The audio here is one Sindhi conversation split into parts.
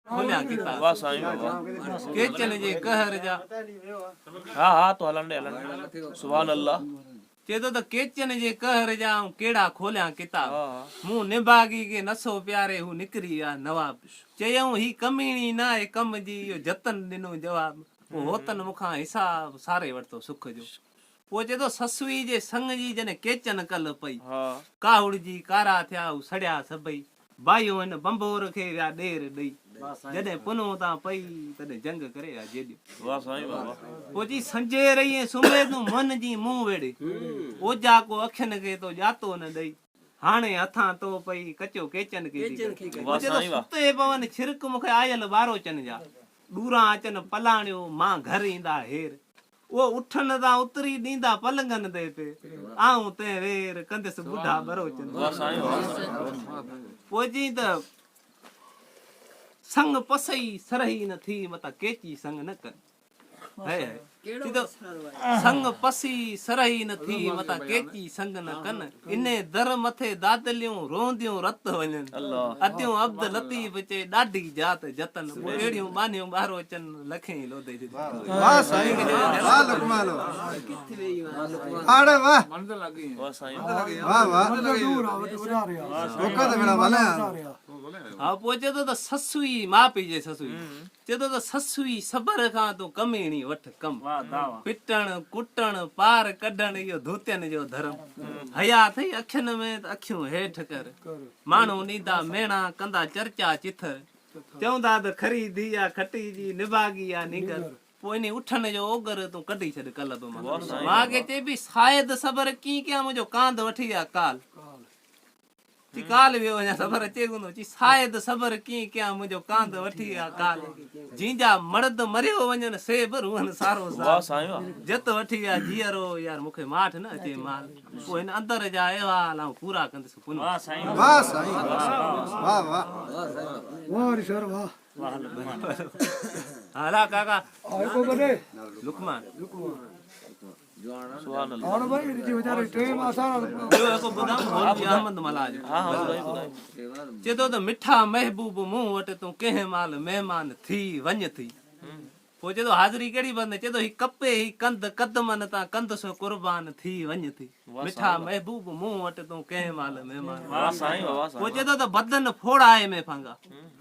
کوليان ڪتاب. واه سائين واه واه. ڪيچن جي قهر جا. ها ها تو هلڻ ڏي هلڻ ڏي سبحان الله. چئي ٿو ته ڪيچن جي قهر جا آئون ڪهڙا کوليان ڪتاب. مون نڀاڳي کي نسو پياري هو نڪري ويا نواب. چيائون هي ڪميڻي ناهي ڪم جي اهو جتن ڏنو جواب. پوء هوتن مون کان حساب ساري ورتو سک جو. پوء چئي ٿو سسئي جي سڱ جي جڏهن ڪيچن ڪل پئي. ڪاهوڙجي ڪارا ٿيا هو سڙيا سڀئي. باهيون هن ڀنڀور کي ويا ڏير ڏئي. جڏهن پنهون تان پئي، تڏهن جنگ ڪري ويا جيڏيون. پوء چي سنجهي رهي ۽ سمهي تون منهن جي منهن ويڙهي. اوجاڪو اکين کي تو ڄاتو نه ڏئي. هاڻي هٿان تو پئي، ڪچو ڪيچن کي ٿي ڪري. پوء چي ٿو ستي پون ڇرڪ مون کي آيل ٻاروچن جا. ڏوران اچن پلاڻيو، مان گهر ايندا هير. اهو اٺن تان اتري ڏيندا پلنگن تي پي، آئون تنهن وير ڪندس ٻڍا ٻروچن. پوء چيائين ته سڱ پسئي سرهي نه ٿي متان ڪيچي سڱ نه ڪن. هئي هئي. چي ته سڱ پسي سرهي نه ٿي متان ڪيچي سڱ نه ڪن. انهي در مٿي دادليون روئنديون رت وڃن. اديون عبد لطيف چئي ڏاڍي جات جتن. پوء اهڙيون ٻانهيون ٻاروچن لکين لوڌي جي. واه سائين واه لقمان آڙي واه واه واه وقت بنا ڀلي ها پوء چئي ٿو ته سسئي ماء پيء جي سسئي چئي ٿو ته سسئي صبر کان تون ڪميڻي وٺ ڪم پٽڻ ڪٽڻ پار ڪڍڻ اهو ڌوتين جو ڌرم حيا اٿئي اکين ۾ ته اکيون هيٺ ڪر ماڻهو ڏيندا ميڻا ڪندا چرچا چٿر چوندا ته کري ڌيء آ کٽي جي نڀاڳي آ نينگر پوء انهي اٺن جو اوڳر تون ڪڍي ڇڏ قلب مان. ماء کي چئي پئي شايد صبر ڪيئن ڪيان منهنجو ڪانڌ وٺي ويا ڪال. چي ڪال ويو اڃا صبر اچي ڪونه ٿو. چي شايد صبر ڪيئن ڪيان منهنجو ڪانڌ وٺي ويا ڪال. جين جا مڙد مريو وڃن سي به روئن سارو سال. جت وٺي ويا جيئرو يار مون کي ماٺ نه اچي مال. پوء هن اندر جا احوال آئون پورا ڪندس پنهون. واه سائين واه واه. واه ري سر واه. هلا ڪاڪا هڪ ٻڏي لقمان سبحان الله هاڻ ڀائي جي ويچاري ٽي اسان ٻيو هڪ ٻڌام مولوي احمد ملاح جو ها ها ٻڌايو ٻڌايو چئي ٿو ته مٺا محبوب مون وٽ تون ڪنهن مهل مهمان ٿي وڃ ٿي پوء چئي ٿو حاضري ڪهڙي بند؟ چئي ٿو هي ڪپي هي ڪنڌ قدمن تان ڪنڌ سو قربان ٿي وڃ ٿي مٺا محبوب مون وٽ تون ڪنهن مهل مهمان پوء چئي ٿو ته بدن ڦوڙائي ۾ ڦانگا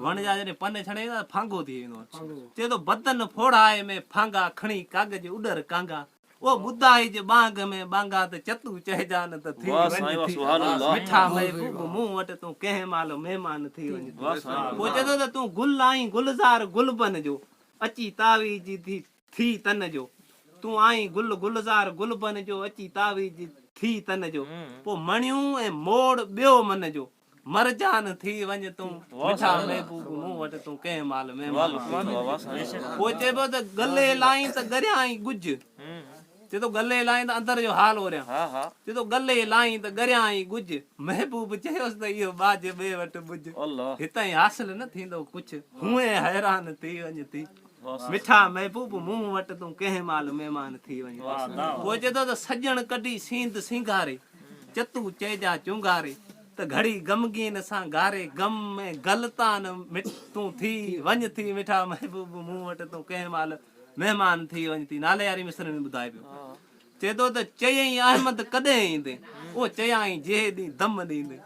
وڻ جا جڏهن پن ڇڻي ويندا ته ڦانگو ٿي ويندو آهي چئي ٿو بدن ڦوڙائي ۾ ڦانگا کڻي ڪاغذ اڏر ڪانگا او ٻڌائج ٻانگ ۾ ٻانگا ته چتو چئجان ته ٿي وڃ ٿي مٺا محبوب مون وٽ تون ڪنهن مهل مهمان ٿي وڃ ٿي پوء چئي ٿو ته تون گل آهين گلزار گلبن جو اچي تاويج ٿي ٿي تن جو تون آهين گل گلزار گلبن جو اچي تاويج ٿي تن جو پوء مڻيون ۽ موڙ ٻيو من جو مرجان ٿي وڃ تون مٺا محبوب مون وٽ تون ڪنهن مهل مهمان ٿي وڃ. پوء چئبو ته ڳلي لائين ته ڳريان ڳجهه. چئي ٿو ڳلي لائين ته اندر جو حال اوريان. چئي ٿو ڳلي لائين ته ڳريان ڳجهه. محبوب چيس ته اهو ٻاجهه ٻئي وٽ ٻجهه. هتائين حاصل نه ٿيندو ڪجهه. هونئن حيران ٿي وڃ ٿي. مٺا محبوب مون وٽ تون ڪنهن مهل مهمان ٿي وڃ. پوء چئي ٿو ته سڄڻ ڪڍي سينڌ سينگاري. چتو چئجا چونگاري ته گهڙي غمگين سان گهاري غم ۾ غلطان تون ٿي وڃ ٿي مٺا محبوب مون وٽ تون ڪنهن مهل مهمان ٿي وڃ ٿي نالي واري مصرع ۾ ٻڌائي پيو چئي ٿو ته چيائين احمد ڪڏهن ايندين او چيائين جنهن ڏينهن دم ڏيندين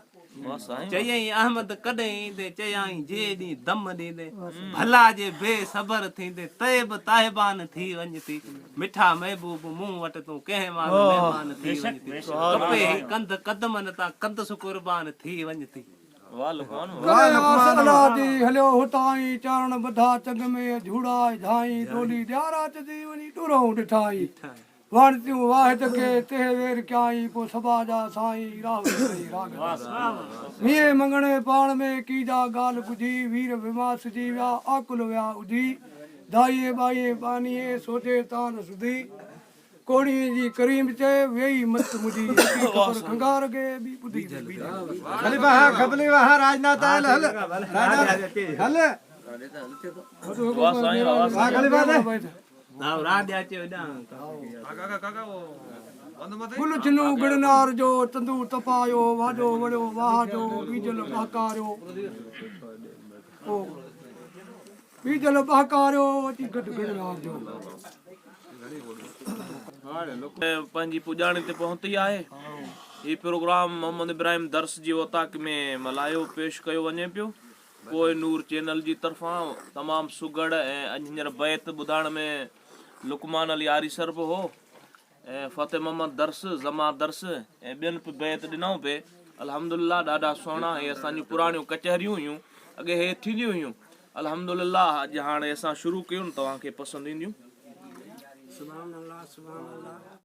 چيائين احمد ڪڏهن ايندين چيائين جنهن ڏينهن دم ڏيندين ڀلا جي بي صبر ٿيندين تئي به تائبان ٿي وڃ ٿي مٺا محبوب مون وٽ تون ڪنهن مهل مهمان ٿي وڃ ٿي ڪپي هي ڪنڌ قدمن تان ڪندس قربان ٿي وڃ ٿي. ڪري آس الله جي هليو هتائين چارڻ ٻڌا چنگ ۾ جهوڙا جهائين ڏولي ڏياراچ جي وڃي ڏورئون ڏٺائين واڻتيون واحد کي تنهن وير ڪيائين پوء سڀا جا سائين راهو ڪئي راڳ مينهن مڱڻي پاڻ ۾ ڪي جا ڳالهه ڳجهي وير وماس جي ويا عاقل ويا اجهي دائيء ٻائيء ٻانهيء سوجهي تان سڌي ڪوڙهيء جي ڪريم چئي ويئي مت مجهي هڪي خبر کنگهار کي ٻي ٻڌي ته ٻي خليفا ها خبلي واها راجناٿ آيل هل راجناٿ هل واھ خليفا ده گل ڇنو گڙنار جو، تندور تپايو، واڄو وڙيو واهه جو، ٻيجل ٻهڪاريو. ٻيجل ٻهڪاريو، اچي گڏ گجرات جو. پنهنجي پڄاڻي تي پهتي آهي. هي پروگرام محمد ابراهيم درس جي اوطاق ۾ ملهايو پيش ڪيو وڃي پيو. ڪوهه نور چينل جي طرفان تمام سگهڙ ۽ اڄ هينئر بيت ٻڌائڻ ۾ لقمان علي آريسر به هو ۽ فتح محمد درس، زمان درس ۽ ٻين به بيت ڏنائون پئي. الحمدلله ڏاڍا سهڻا هي اسان جون پراڻيون ڪچهريون هيون اڳي هي ٿينديون هيون الحمدلله اڄ هاڻي اسان شروع ڪيون توهان کي پسند اينديون. سبحان الله سبحان الله.